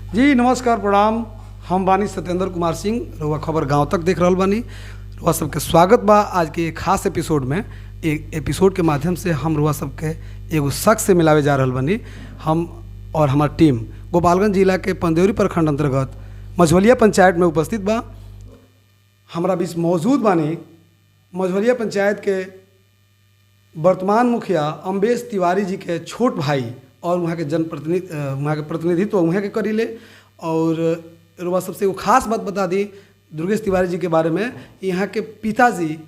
जी नमस्कार, प्रणाम। हम बानी सत्येंद्र कुमार सिंह, रउआ खबर गांव तक देख रहल बानी। रउआ सबके स्वागत बा आज के एक खास एपिसोड में। एक एपिसोड के माध्यम से हम रउआ सबके एगो शख्स से मिलावे जा रहल बानी। हम और हमार टीम गोपालगंज जिला के पंदेउरी प्रखंड अंतर्गत मझवलिया पंचायत में उपस्थित बा। हमरा बीच मौजूद बानी मझवलिया पंचायत के वर्तमान मुखिया अम्बेश तिवारी जी के छोट भाई और वहाँ के जनप्रतिनिधि, वहाँ के प्रतिनिधित्व वहाँ के करीले। और रउआ सबसे एगो खास बात बता दी दुर्गेश तिवारी जी के बारे में, यहाँ के पिताजी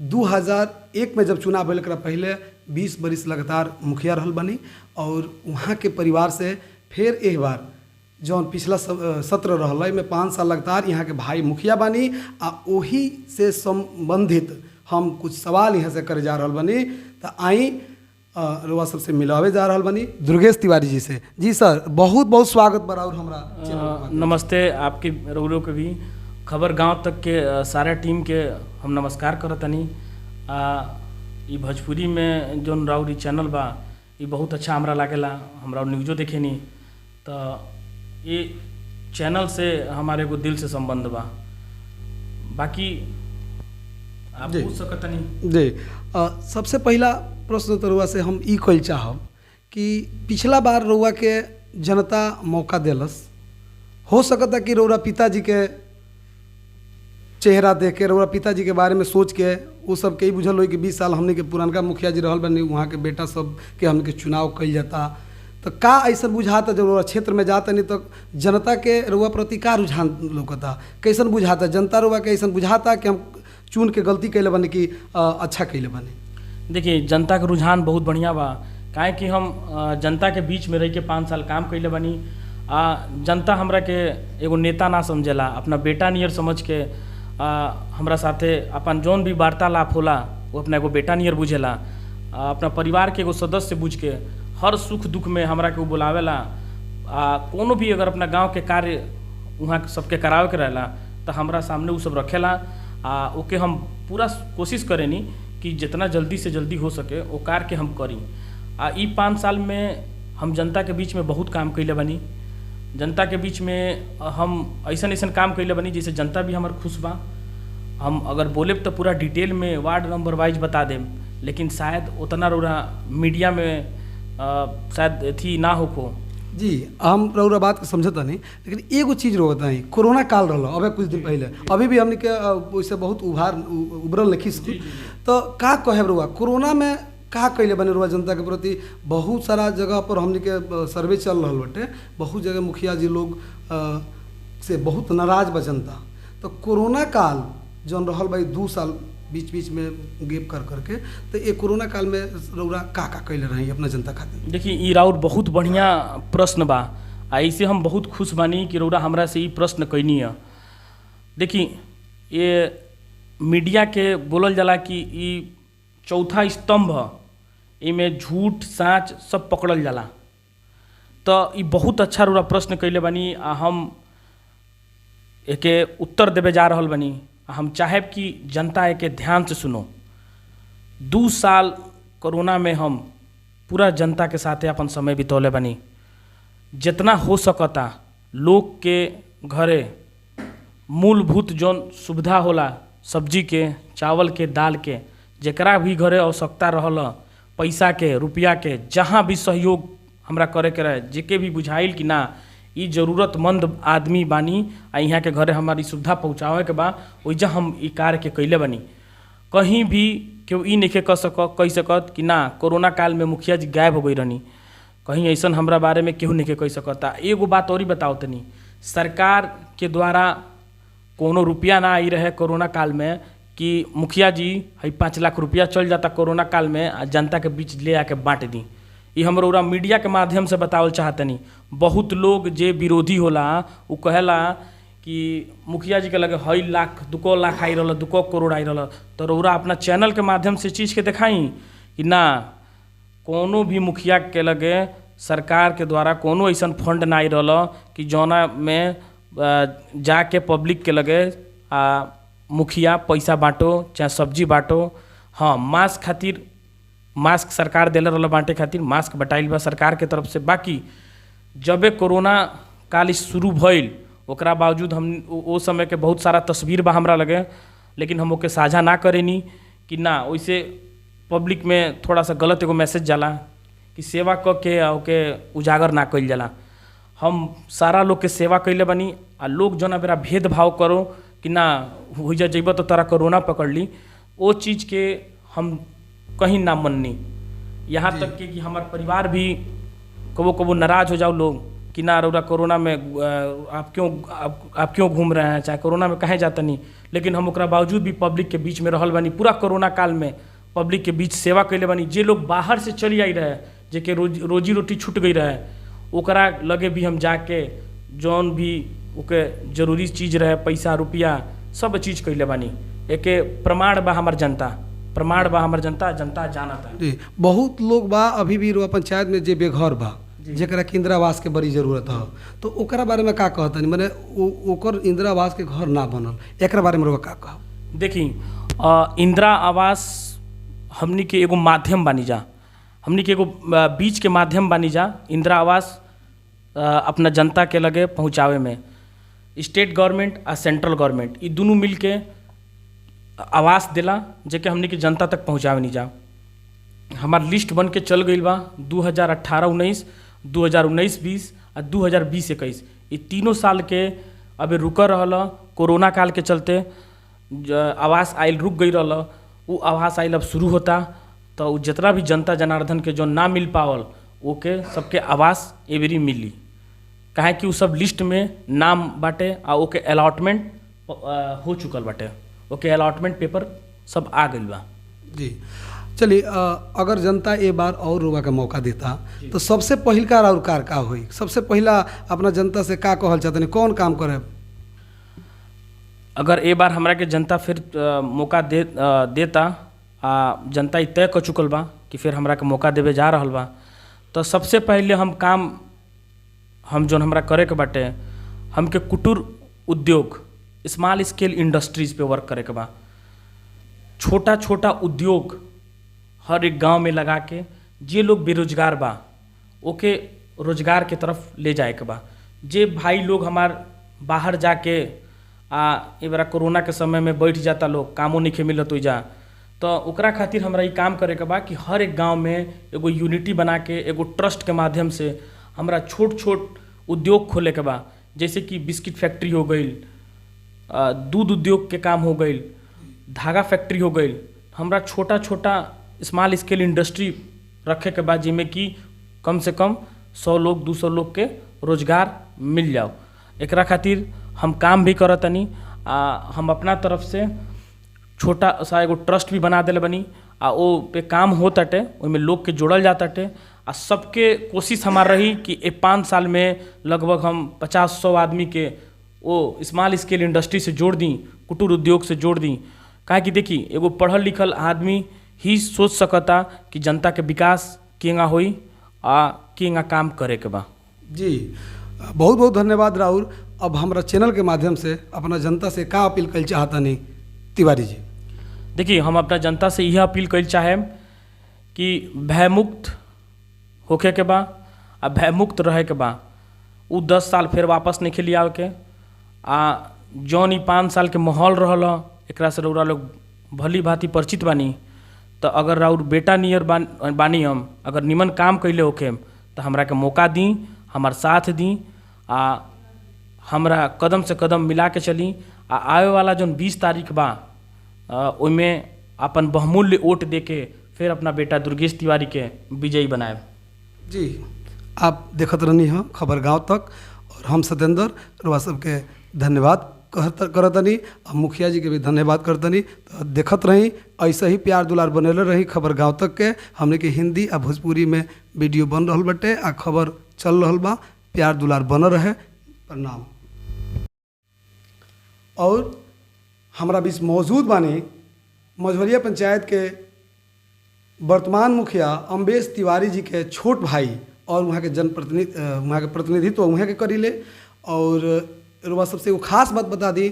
2001 में जब चुनाव भेल, एकरा पहले 20 बरिस लगातार मुखिया रहल बानी और वहाँ के परिवार से फिर एक बार जौन पिछला सत्र रहल, एहिमे 5 साल लगातार यहाँ के भाई मुखिया बानी। आ ओही से संबंधित हम कुछ सवाल यहाँ से करे जा रहल बानी। तऽ आई, रउआ सबसे मिलावे जा रहल बानी दुर्गेश तिवारी जी से। जी सर, बहुत बहुत स्वागत बा और हमरा चैनल के। नमस्ते आपके रउरो के भी, खबर गांव तक के सारा टीम के हम नमस्कार करतनी। आ ई भोजपुरी में जौन राउर ई चैनल बा, ई बहुत अच्छा हमरा लागेला। हमरा न्यूजो देखेनी, त ये चैनल से हमारे एगो दिल से संबंध बा। बाकी आप पूछ सकतनी। जी, सबसे पहिला प्रश्न तो रउआ से हम ई कइल चाहब कि पिछला बार रउआ के जनता मौका देलस, हो सकता कि रउरा पिताजी के चेहरा देख के, रउरा पिताजी के बारे में सोच के, वो सब के ई बुझल होई कि 20 साल हमनी के पुरानका मुखिया जी रहल बानी, वहाँ के बेटा सब के हमनी के चुनाव कइल जाता। तो का ऐसा बुझाता, जब रउआ क्षेत्र में जाता नहीं तो जनता के रउआ प्रति का रुझान लौकता? कैसन बुझाता जनता रउआ के? ऐसन बुझाता कि हम चुन के गलती कैले बानी कि अच्छा कैले बानी? देखिए, जनता के रुझान बहुत बढ़िया बा, काहे कि हम जनता के बीच में रह के 5 साल काम कैले बानी। आ जनता हमरा के एगो नेता ना समझेला, अपना बेटा नियर समझ के हमरा साथे अपन जौन भी वार्तालाप होला, वो अपना एगो बेटा नियर बुझेला। अपना परिवार के एगो सदस्य बुझ के हर सुख दुख में हमरा के उ बुलावेला। आ कोनो भी अगर अपना गांव के कार्य वहाँ सबके करावे के रहेला, तो हमरा सामने उ सब रखेला आ ओके हम पूरा कोशिश करेनी कि जितना जल्दी से जल्दी हो सके ओ कार्य के हम करी। आ ई 5 साल में हम जनता के बीच में बहुत काम कैले बानी। जनता के बीच में हम ऐसन ऐसन काम कैले बानी जैसे जनता भी हमर खुश बा। हम अगर बोलेब तो पूरा डिटेल में वार्ड नंबर वाइज बता देम, लेकिन शायद उतना रउरा मीडिया में शायद अथी ना होखो। जी, हम रउरा बात के समझता नहीं, लेकिन एगो चीज़ रउआ बताई। कोरोना काल रहल अबे कुछ दिन पहले, अभी भी हमनी के ओइसे बहुत उभार उभरल नहीं। तो का कहे रउआ, कोरोना में का कैले बने रउआ जनता के प्रति? बहुत सारा जगह पर हमनी के सर्वे चल रहल बाटे, बहुत जगह मुखिया जी लोग से बहुत नाराज बा जनता। तो कोरोना काल जौन रहल भाई 2 साल बीच बीच में गैप कर करके, तो ये कोरोना काल में रउरा का का कैले रही अपना जनता खातिर? देखिए, ई राउर बहुत बढ़िया प्रश्न बा आ ऐसे हम बहुत खुश बानी कि रउरा हमरा से ई प्रश्न कैनी है। देखी, ये मीडिया के बोलल जाला कि ई चौथा स्तंभ ह, एमे झूठ साँच सब पकड़ल जाला। तो ई बहुत अच्छा रउरा प्रश्न कैले बानी आ हम एके उत्तर देवे जा रहल बानी। आ हम चाहेब कि जनता एके ध्यान से सुनो। 2 साल कोरोना में हम पूरा जनता के साथे अपन समय बितौले बानी। जितना हो सकता लोग के घरे मूलभूत जौन सुविधा होला, सब्जी के, चावल के, दाल के, जेकरा भी घरे आवश्यकता रहल, पैसा के, रुपया के, जहाँ भी सहयोग हमरा करे के रहे, जेके भी बुझाइल कि ना ई जरूरतमंद आदमी बानी आ यहाँ के घरे हमार ई सुविधा पहुँचावे के बा, ओइजा हम ई कार्य के कैले बानी। कहीं भी केहू ई नइखे कह सकत कि ना कोरोना काल में मुखिया जी गायब हो गई रहनी। कहीं ऐसन हमरा बारे में केहू नइखे कह सकता। एगो बात औरी बताओ तनी, सरकार के द्वारा कोनो रुपया ना आई रहे कोरोना काल में कि मुखिया जी हई 5 लाख रुपया चल जाता कोरोना काल में आ जनता के बीच ले आके बांट दी। ई हम रउरा मीडिया के माध्यम से बतावल चाहतनी। बहुत लोग जे विरोधी होला, उ कहेला कि मुखिया जी के लगे हई लाख दुको लाख आई रहल, दुको करोड़ आई रहल। तो रउरा अपना चैनल के माध्यम से चीज़ के देखाई कि ना कोनो भी मुखिया के लगे सरकार के द्वारा कोनो ऐसन फंड ना आई रहल कि जौना में जाके पब्लिक के लगे आ मुखिया पैसा बाँटो चाहे सब्जी बाँटो। हाँ, मास्क खातिर मास्क सरकार देले रहल बाँटे खातिर, मास्क बटाइल बा सरकार के तरफ से। बाकी जबे कोरोना काल शुरू भइल, ओकरा बावजूद हम ओ समय के बहुत सारा तस्वीर बा हमरा लगे, लेकिन हम ओके साझा ना करेनी कि ना ओइसे पब्लिक में थोड़ा सा गलत एगो मैसेज जाला कि सेवा क के आ ओके उजागर ना कइल जाला। हम सारा लोग के सेवा कइले बानी आ लोग जौना बेरा भेदभाव करो कि ना होइजा जइबह तो तोरा कोरोना पकड़ ली, ओ चीज़ के हम कहीं ना मननी। यहाँ तक कि हमार परिवार भी कबो कबो नाराज हो जाओ लोग कि ना रउरा कोरोना में आप क्यों घूम रहे हैं, चाहे कोरोना में काहे जाता नहीं, लेकिन हम ओकरा बावजूद भी पब्लिक के बीच में रहल बानी। पूरा कोरोना काल में पब्लिक के बीच सेवा कैले बानी। जे लोग बाहर से चली आई रहे, जेके रोजी रोटी छूट गई रहे, ओकरा लगे भी हम जाके जौन भी ओके जरूरी चीज़ रहे, पैसा रुपया सब चीज़ कैले बानी। एके प्रमाण बा हमार जनता, प्रमाण बा हमार जनता, जनता जानता। जी, बहुत लोग बा अभी भी रुआ पंचायत में जे बेघर बा, जेकरा कि इंदिरा आवास के बड़ी जरूरत ह, तो ओकरा बारे में का कहतनी? माने ओकर इंदिरा आवास के घर ना बनल, एकरा बारे में रुआ का कहब? देखी, इंदिरा आवास हमनी के एगो माध्यम बानी जा, हमनी के एगो बीच के माध्यम बानी जा इंदिरा आवास अपना जनता के लगे पहुँचावे में। स्टेट गवर्नमेंट आ सेंट्रल गवर्नमेंट ई दुनू मिल के आवास देला, जेके हमनी के जनता तक पहुँचावे नहीं जा। हमार लिस्ट बन के चल गई बा 2018-19, 2019-20 आ 2020-21, ये तीनों साल के अभी रुकल रहल कोरोना काल के चलते। आवास आयल रुक गई रहल, उ आवास आयल अब शुरू होता, तो उ जितना भी जनता जनार्दन के जो ना मिल पावल ओके सबके आवास एबरी मिली, काहे कि उ सब लिस्ट में नाम बाटे आ ओके अलॉटमेंट हो चुकल बाटे, ओके अलॉटमेंट पेपर सब आ गइल बा। जी चलिए, अगर जनता ए बार और रुआ के मौका देता तो सबसे पहिलका और कार का होई? सबसे पहिला अपना जनता से का कहल चाहतनी, कौन काम करे? अगर ए बार हमरा के जनता फिर मौका देता आ जनता ई तय कर चुकल बा कि फिर हमरा के मौका देवे जा रहल बा, तो सबसे पहले हम काम हम जौन हमरा करे के बाटे, हमके कुटीर उद्योग स्मॉल स्केल इंडस्ट्रीज पे वर्क करे के बा। छोटा छोटा उद्योग हर एक गांव में लगा के जे लोग बेरोजगार बा ओके रोजगार के तरफ ले जाए के बा। जे भाई लोग हमार बाहर जाके आ ए बेरा कोरोना के समय में बैठ जाता लोग, कामो नहीं मिलत ओइजा, तो ओकरा खातिर हमरा ई काम करे के बा कि हर एक गांव में एगो यूनिटी बना के एगो ट्रस्ट के माध्यम से हमरा छोट छोट उद्योग खोले के बा, जैसे कि बिस्किट फैक्ट्री हो गई, दूध उद्योग के काम हो गई, धागा फैक्ट्री हो गई। हमरा छोटा छोटा स्मॉल स्केल इंडस्ट्री रखे के बाद जिसमें कि कम से कम 100 लोग 200 लोग के रोजगार मिल जाओ। एकरा खातिर हम काम भी करतनी आ हम अपना तरफ से छोटा सा एगो ट्रस्ट भी बना देले बनी आ ओ पे काम होताटे, ओहिमे लोग के जोड़ल जाताटे आ सबके कोशिश हमार रही कि ए 5 साल में लगभग हम 50-100 आदमी के ओ स्मॉल स्केल इंडस्ट्री से जोड़ दी, कुटीर उद्योग से जोड़ दी। काहे कि देखी एगो पढ़ल लिखल आदमी ही सोच सकता कि जनता के विकास केगा होई आ केगा काम करे के बा। जी बहुत बहुत धन्यवाद राहुल। अब हमरा चैनल के माध्यम से अपना जनता से का अपील कल चाहतनी तिवारी जी? देखिए हम अपना जनता से यह अपील कल चाहेम कि भयमुक्त होखे के बा आ भयमुक्त रहे के बा। उ 10 साल फिर वापस नहीं खेली आवे के आ जौन ई 5 साल के माहौल रहल एकरा से रउरा लोग भली भांति परिचित बानी। तो अगर राउर बेटा नियर बानी हम अगर निमन काम कैले होखे तो हमरा के मौका दी, हमार साथ दी आ हमरा कदम से कदम मिला के चली आ आवे वाला जौन 20 तारीख बा ओहिमे अपन बहुमूल्य वोट दे के फिर अपना बेटा दुर्गेश तिवारी के विजयी बनाएब। जी आप देखत रहनी हो खबर गांव तक और हम सत्येंद्र रुआ सबके धन्यवाद करतनी और मुखिया जी के भी धन्यवाद करतनी। तो देखत रही ऐसे ही प्यार दुलार बनले रही खबर गांव तक के। हमने के हिंदी आ भोजपुरी में वीडियो बन रहल बटे आ खबर चल रहल बा। प्यार दुलार बनल रहे। प्रणाम। और हमरा बीच मौजूद बानी मझवलिया पंचायत के वर्तमान मुखिया अम्बेश तिवारी जी के छोट भाई और वहाँ के जनप्रतिनिधि, वहाँ के प्रतिनिधित्व वहाँ के करीले। और रुआ सबसे एगो खास बात बता दी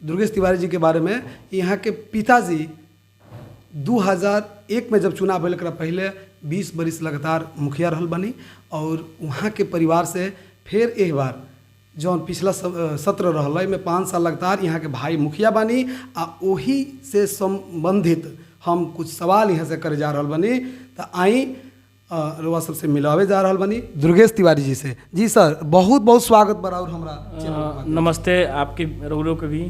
दुर्गेश तिवारी जी के बारे में, यहाँ के पिताजी 2001 में जब चुनाव भेल एकरा पहले 20 बरिस लगातार मुखिया रहल बनी और वहाँ के परिवार से फिर एक बार जौन पिछला सत्र रहल एहिमे 5 साल लगातार यहाँ के भाई मुखिया बानी आ ओही से संबंधित हम कुछ सवाल यहाँ से करे जा रहल बानी। तऽ आई रउआ सबसे मिलावे जा रहल बानी दुर्गेश तिवारी जी से। जी सर, बहुत बहुत स्वागत बा और हमरा चैनल पर। नमस्ते, आपके रउरो के भी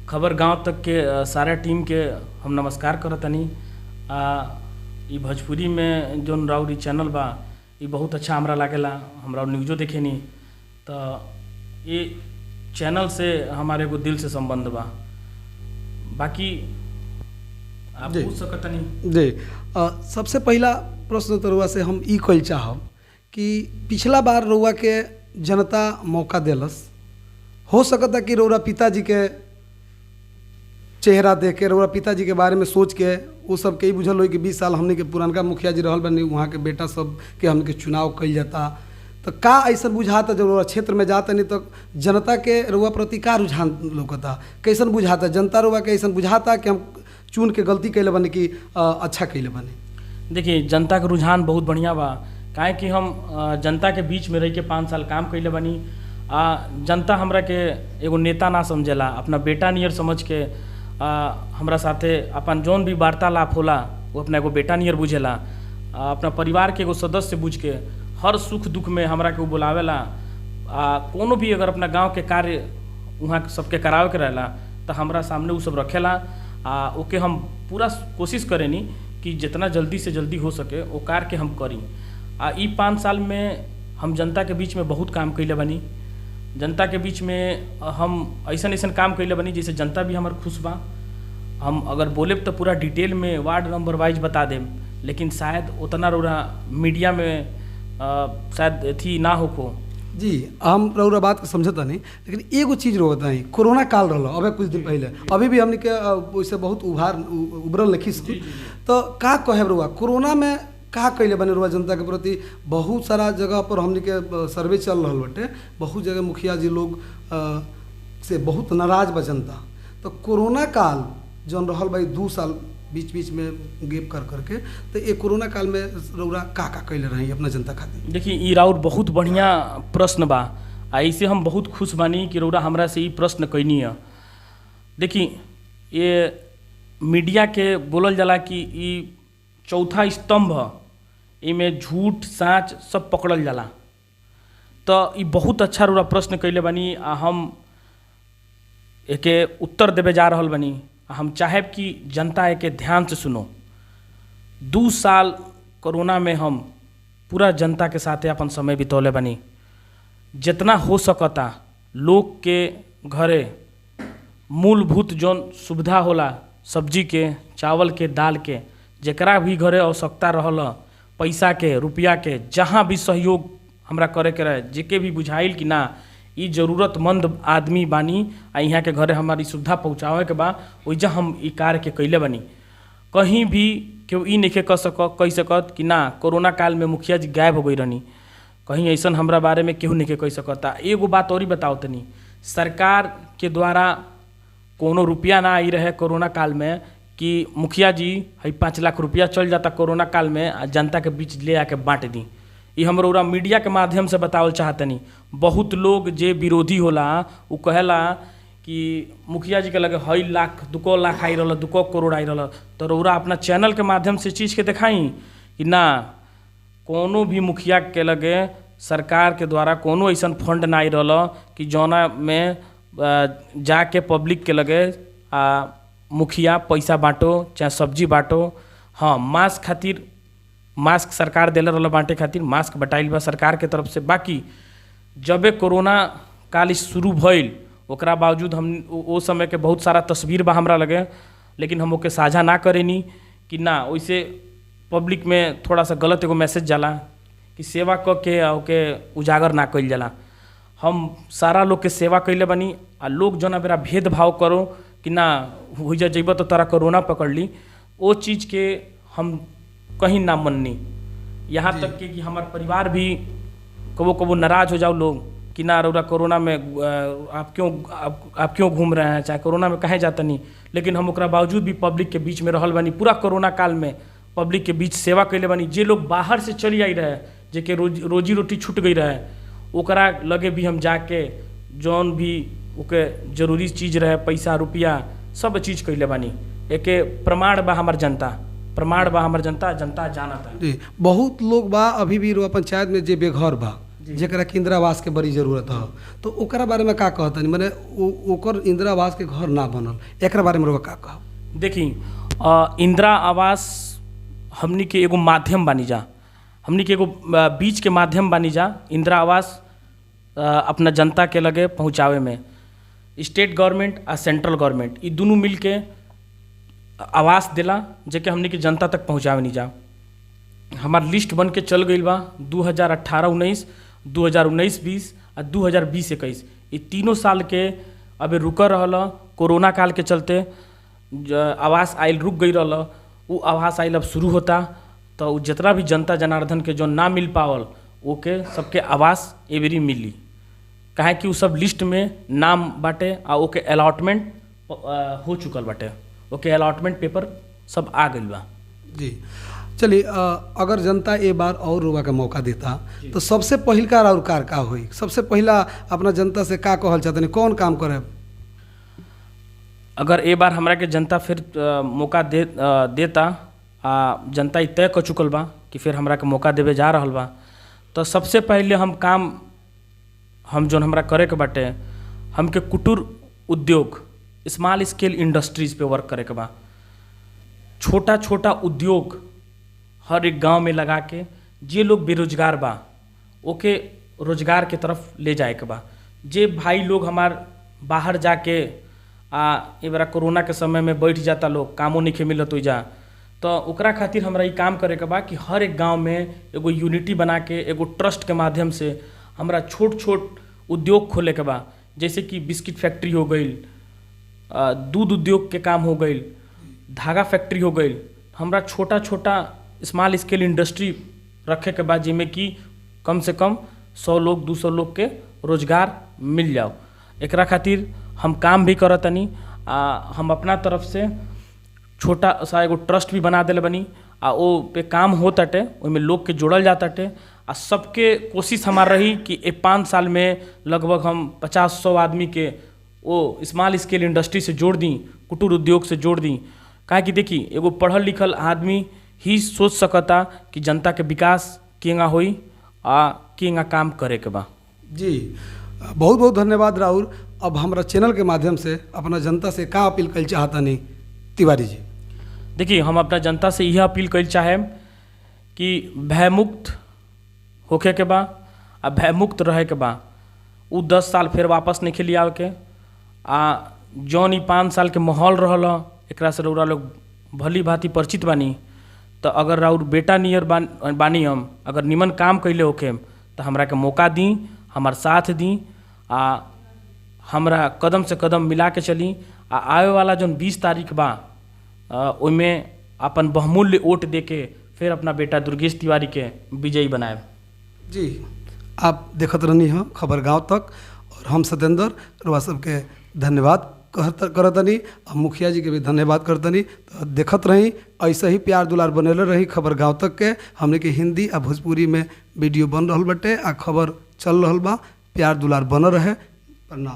खबर गांव तक के सारा टीम के हम नमस्कार करतनी। आ ई भोजपुरी में जौन राउर ई चैनल बा, ई बहुत अच्छा हमरा लागेला। हमरा न्यूजो देखेनी, त ये चैनल से हमारे एगो दिल से संबंध बा। बाकी आप पूछ सकतनी। जी, सबसे पहिला प्रश्न तो रउआ से हम ई कइल चाहब कि पिछला बार रउआ के जनता मौका देलस, हो सकता कि रउरा पिताजी के चेहरा देख के, रउरा पिताजी के बारे में सोच के वो सब के ई बुझल होई कि 20 साल हमनी के पुरानका मुखिया जी रहल बानी, वहाँ के बेटा सब के हमनी के चुनाव कइल जाता। तो का ऐसा बुझाता, जब रउआ क्षेत्र में जाता नहीं तो जनता के रउआ प्रति का रुझान लौकता? कैसन बुझाता जनता रउआ के? ऐसन बुझाता कि हम चुन के गलती कैले बानी कि अच्छा कैले बानी? देखिए, जनता के रुझान बहुत बढ़िया बा, काहे कि हम जनता के बीच में रह के 5 साल काम कैले बानी आ जनता हमरा के एगो नेता ना समझेला, अपना बेटा नियर समझ के हमरा साथे अपन जौन भी वार्तालाप होला, वो अपना एगो बेटा नियर बुझेला, अपना परिवार के एगो सदस्य बुझ के हर सुख दुख में हमरा के उ बुलावेला। आ कोनो भी अगर अपना गांव के कार्य वहाँ के सबके करावे के रहेला तो हमरा सामने उ सब रखेला आ ओके हम पूरा कोशिश करेनी कि जितना जल्दी से जल्दी हो सके ओ कार्य के हम करी। आ ई 5 साल में हम जनता के बीच में बहुत काम कैले बानी। जनता के बीच में हम ऐसन ऐसन काम कैले बानी जैसे जनता भी हमर खुश बा। हम अगर बोलेब तो पूरा डिटेल में वार्ड नंबर वाइज बता देम, लेकिन शायद उतना रउरा मीडिया में शायद अथी ना होखो। जी, हम रउरा बात के समझता नहीं, लेकिन एगो चीज़ रउआ बताई। कोरोना काल रहल अबे कुछ दिन पहले, अभी भी हमनी के ओइसे बहुत उभार उभरल नहीं सन। तो का कहे रउआ, कोरोना में का कैले बने रउआ जनता के प्रति? बहुत सारा जगह पर हमनी के सर्वे चल रहल बाटे, बहुत जगह मुखिया जी लोग से बहुत नाराज बा जनता। तो कोरोना काल जौन रहल भाई 2 साल बीच बीच में गैप कर करके, तो ये कोरोना काल में रउरा का का कैले रही अपना जनता खातिर? देखिए, ई राउर बहुत बढ़िया प्रश्न बा आ ऐसे हम बहुत खुश बानी कि रउरा हमरा से ई प्रश्न कैनी है। देखी, ये मीडिया के बोलल जाला कि ई चौथा स्तंभ ह, एमे झूठ साँच सब पकड़ल जाला। तो ई बहुत अच्छा रउरा प्रश्न कैले बानी आ हम एके उत्तर देवे जा रहल बानी आ हम चाहेब कि जनता एके ध्यान से सुनो। 2 साल कोरोना में हम पूरा जनता के साथे अपन समय बितौले बानी। जितना हो सकता लोग के घरे मूलभूत जौन सुविधा होला, सब्जी के, चावल के, दाल के, जेकरा भी घरे आवश्यकता रहल, पैसा के, रुपया के, जहाँ भी सहयोग हमरा करे के रहे, जेके भी बुझाइल कि ना ई जरूरतमंद आदमी बानी आ यहाँ के घरे हमारी सुविधा पहुँचावे के बा, ओइजा हम ई कार्य के कैले बानी। कहीं भी केहू ई नइखे कह सकत कि ना कोरोना काल में मुखिया जी गायब हो गई रहनी। कहीं ऐसन हमरा बारे में केहू नइखे कह सकता। एगो बात औरी बताओ तनी, सरकार के द्वारा कोनो रुपया ना आई रहे कोरोना काल में कि मुखिया जी हई 5 लाख रुपया चल जाता कोरोना काल में आ जनता के बीच ले आके बांट दी। ई हम रउरा मीडिया के माध्यम से बतावल चाहतनी। बहुत लोग जे विरोधी होला, उ कहेला कि मुखिया जी के लगे हई लाख दुको लाख आई रहल, दुको करोड़ आई रहल। तो रउरा अपना चैनल के माध्यम से चीज़ के देखाई कि ना कोनो भी मुखिया के लगे सरकार के द्वारा कोनो ऐसन फंड ना आई रहल कि जौना में जाके पब्लिक के लगे आ मुखिया पैसा बाँटो चाहे सब्जी बाँटो। हाँ, मास्क खातिर मास्क सरकार देले रहल बाँटे खातिर, मास्क बटाइल बा सरकार के तरफ से। बाकी जबे कोरोना काल शुरू भइल, ओकरा बावजूद हम ओ समय के बहुत सारा तस्वीर बा हमरा लगे, लेकिन हम ओके साझा ना करेनी कि ना ओइसे पब्लिक में थोड़ा सा गलत एगो मैसेज जाला कि सेवा क के आ ओके उजागर ना कइल जाला। हम सारा लोग के सेवा कइले बानी आ लोग जौना बेरा भेदभाव करो कि ना होइजा जइबह तो तोरा कोरोना पकड़ ली, ओ चीज़ के हम कहीं ना मननी। यहाँ तक कि हमार परिवार भी कबो कबो नाराज हो जाओ लोग कि ना रउरा कोरोना में आप क्यों घूम रहे हैं, चाहे कोरोना में काहे जाता नहीं। लेकिन हम ओकरा बावजूद भी पब्लिक के बीच में रहल बानी। पूरा कोरोना काल में पब्लिक के बीच सेवा कैले बानी। जे लोग बाहर से चली आई रहे, जेके रोजी रोटी छूट गई रहे, ओकरा लगे भी हम जाके जौन भी ओके जरूरी चीज़ रहे, पैसा रुपया सब चीज़ कैले बानी। एके प्रमाण बा हमार जनता, प्रमाण बा हमार जनता, जनता जानता। जी, बहुत लोग बा अभी भी रुआ पंचायत में जे बेघर बा, जेकरा कि इंदिरा आवास के बड़ी जरूरत ह, तो ओकरा बारे में का कहतनी? माने ओकर इंदिरा आवास के घर ना बनल, एकरा बारे में रुआ का कहब? देखी, इंदिरा आवास हमनी के एगो माध्यम बानी जा, हमनी के एगो बीच के माध्यम बानी जा इंदिरा आवास अपना जनता के लगे पहुँचावे में। स्टेट गवर्नमेंट आ सेंट्रल गवर्नमेंट ई दुनू मिल के आवास देला, जेके हमनी के जनता तक पहुँचावे नहीं जा। हमार लिस्ट बन के चल गई बा 2018-19, 2019-20 आ 2020-21, ये तीनों साल के अभी रुकल रहल कोरोना काल के चलते। आवास आयल रुक गई रहल, उ आवास आयल अब शुरू होता, तो उ जितना भी जनता जनार्दन के जो ना मिल पावल ओके सबके आवास एबरी मिली, काहे कि उ सब लिस्ट में नाम बाटे आ ओके अलॉटमेंट हो चुकल बाटे, ओके अलॉटमेंट पेपर सब आ गइल बा। जी चलिए, अगर जनता ए बार और रुआ के मौका देता तो सबसे पहिलका और कार का होई? सबसे पहिला अपना जनता से का कहल चाहतनी, कौन काम करे? अगर ए बार हमरा के जनता फिर मौका देता आ जनता ई तय कर चुकल बा कि फिर हमरा के मौका देवे जा रहल बा, तो सबसे पहले हम काम हम जोन हमरा करे के बाटे, हमके कुटीर उद्योग स्मॉल स्केल इंडस्ट्रीज पे वर्क करे के बा। छोटा छोटा उद्योग हर एक गांव में लगा के जे लोग बेरोजगार बा ओके रोजगार के तरफ ले जाए के बा। जे भाई लोग हमार बाहर जाके आ ए बरा कोरोना के समय में बैठ जाता लोग, कामो नहीं मिलत ओइजा, तो ओकरा खातिर हमरा ई काम करे के बा कि हर एक गांव में एगो यूनिटी बना के एगो ट्रस्ट के माध्यम से हमरा छोट छोट उद्योग खोले के बा, जैसे कि बिस्किट फैक्ट्री हो गई, दूध उद्योग के काम हो गई, धागा फैक्ट्री हो गई। हमरा छोटा छोटा स्मॉल स्केल इंडस्ट्री रखे के बाद जिसमें कि कम से कम 100 लोग 200 लोग के रोजगार मिल जाओ। एकरा खातिर हम काम भी करतनी आ हम अपना तरफ से छोटा सा एगो ट्रस्ट भी बना देले बनी आ ओ पे काम होताटे, ओहिमे लोग के जोड़ल जाताटे आ सबके कोशिश हमार रही कि ए 5 साल में लगभग हम 50-100 आदमी के ओ स्मॉल स्केल इंडस्ट्री से जोड़ दी, कुटीर उद्योग से जोड़ दी। काहे कि देखी एगो पढ़ल लिखल आदमी ही सोच सकता कि जनता के विकास केगा होई आ केगा काम करे के बा। जी बहुत बहुत धन्यवाद राहुल। अब हमरा चैनल के माध्यम से अपना जनता से का अपील कल चाहतनी तिवारी जी? देखिए, हम अपना जनता से यह अपील कल चाहेम कि भयमुक्त होखे के बा आ भयमुक्त रहे के बा। उ 10 साल फिर वापस नहीं खेली आवे के आ जौन ई 5 साल के माहौल रहल एकरा से रउरा लोग भली भांति परिचित बानी। तो अगर राउर बेटा नियर बानी हम अगर निमन काम कैले होखे तो हमरा के मौका दी, हमार साथ दी आ हमरा कदम से कदम मिला के चली आ आवे वाला जौन 20 तारीख बा ओहिमे अपन बहुमूल्य वोट दे के फिर अपना बेटा दुर्गेश तिवारी के विजयी बनाएब। जी आप देखत रहनी हो खबर गांव तक और हम सत्येंद्र रुआ सबके धन्यवाद करतनी और मुखिया जी के भी धन्यवाद करतनी। तो देखत रही ऐसे ही प्यार दुलार बनले रही खबर गांव तक के। हमने के हिंदी आ भोजपुरी में वीडियो बन रहल बटे आ खबर चल रहल बा। प्यार दुलार बनल रहे। प्रणाम।